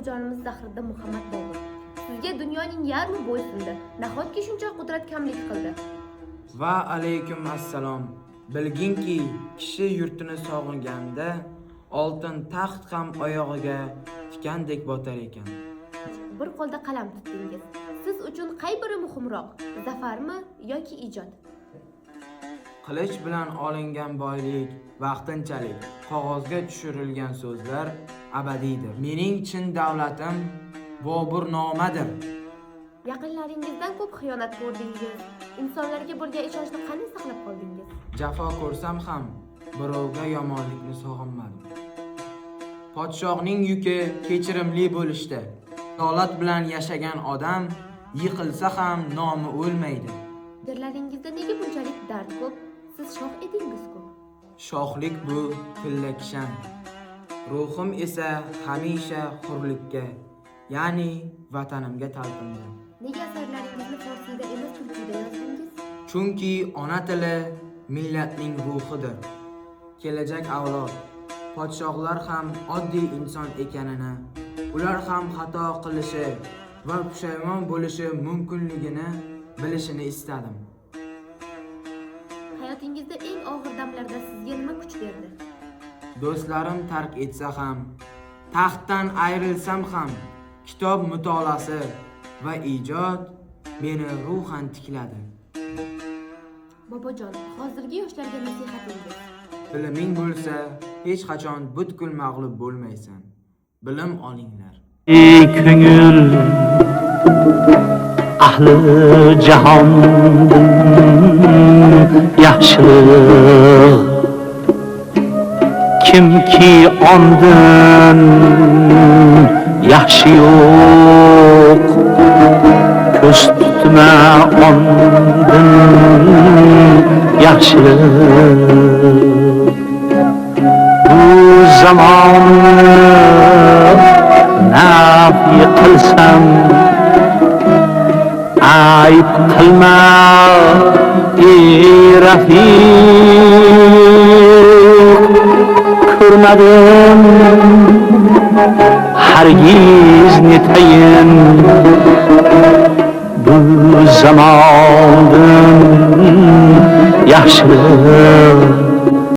Bobojonimiz Zahiriddin Muhammad Bobur. Sizga dunyoning yarmi bo'ysundi. Nahotki shuncha qudrat kamlik qildi? Va alaykum assalom. Bilginki, kishi yurtini sog'inganda oltin taxt ham oyog'iga tikandek botar ekan. Bir qo'lda qalam tutdingiz. Siz uchun qay biri muhimroq? Zafarmi yoki ijod? Qilich bilan olingan boylik vaqtinchalik, qog'ozga tushirilgan so'zlar abadiydir. Mening chin davlatim Boburnomadir. Yaqinlaringizdan ko'p xiyonat ko'rdingiz. Insonlarga bo'lgan ishonchni qanday saqlab qoldingiz? Jafo ko'rsam ham birovga yomonlikni sog'inmadim. Podshohning yuki kechirimli bo'lishda. Adolat bilan yashagan odam yiqilsa ham nomi o'lmaydi. She'rlaringizda nega bunchalik dard ko'p? Siz shoh edingiz-ku. Shohlik bu tilla kishan. Ruhim esa hamisha hurlikka, ya'ni vatanimga talpindi. Nega asarlaringizni forsiyda emas, turkiyda yozdingiz? Chunki ona tili millatning ruhidir. Kelajak avlod podshohlar ham oddiy inson ekanini, ular ham xato qilishi va pushaymon bo'lishi mumkinligini bilishini istadim. Hayotingizda eng og'ir damlarda sizga nima kuch berdi? Do'stlarim tark etsa ham, taxtdan ayrilsam ham, kitob mutolaasi va ijod meni ruhan tikladi. Bobojon, hozirgi yoshlarga nasihatingiz? Biliming bo'lsa, hech qachon butkul mag'lub bo'lmaysan. Bilim olinglar. Ey ko'ngil ahli jahondan yaxshilik, kimki ondan yaxshi yo'q, ko'z tutma ondan yaxshilik. Bu zamonni nafiy qilsam ayb qilma, ey rafiq, ko'rmadim hargiz netayin bu zamondan yaxshilik.